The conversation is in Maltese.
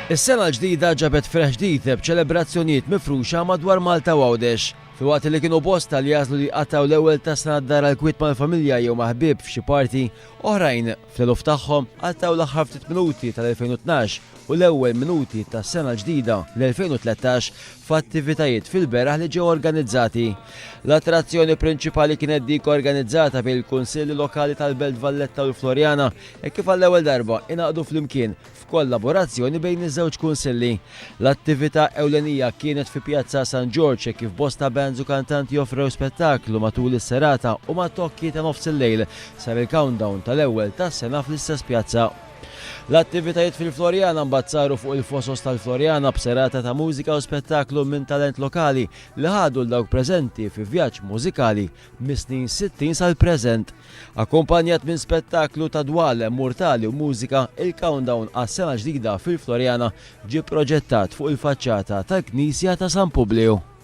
Is-sena l-ġdida ġabet ferħ ġdid b'ċelebrazzjonijiet mifruxa madwar Malta u Għawdex. Filwaqt li kienu bosta li għażlu li jqattgħu l-ewwel tas-sena d-dar għall-kwiet mal-familja jew ma' ħbieb f'xi party, oħrajn, fl-eluf tagħhom, qattgħu l-aħħar ftit minuti tal-2012 u l-ewwel minuti tas-sena l-ġdida, l-2013, f'attivitajiet fil-beraħ li ġew organizzati. L-attrazzjoni prinċipali kienet dik organizzata bejn il-Kunsilli Lokali tal-Belt Valletta u l-Floriana hekk kif għall-ewwel darba ingħaqdu flimkien f'kollaborazzjoni bejn iż-żewġ kunsilli. L-attività ewlenija kienet fi Pjazza San Ġorġ hekk kif bosta bands u kantanti offrew spettaklu matul is-serata u mat-tokki ta' nofsillejl sar il-countdown tal-ewwel tas-sena fl-istess pjazza. L-attivitajiet fil-Floriana mbagħad saru fuq il-fosos tal-Floriana b'serata ta' mużika u spettaklu minn talent lokali li ħadu 'l dawk preżenti fi vjaġġ mużikali mis-snin 60 sal-preżent. Akkumpanjat minn spettaklu ta' dwal murtali u mużika, il-countdown għas-sena l-ġdida fil-Floriana ġie proġettat fuq il-faċċata tal-Knisja ta' San Publiju.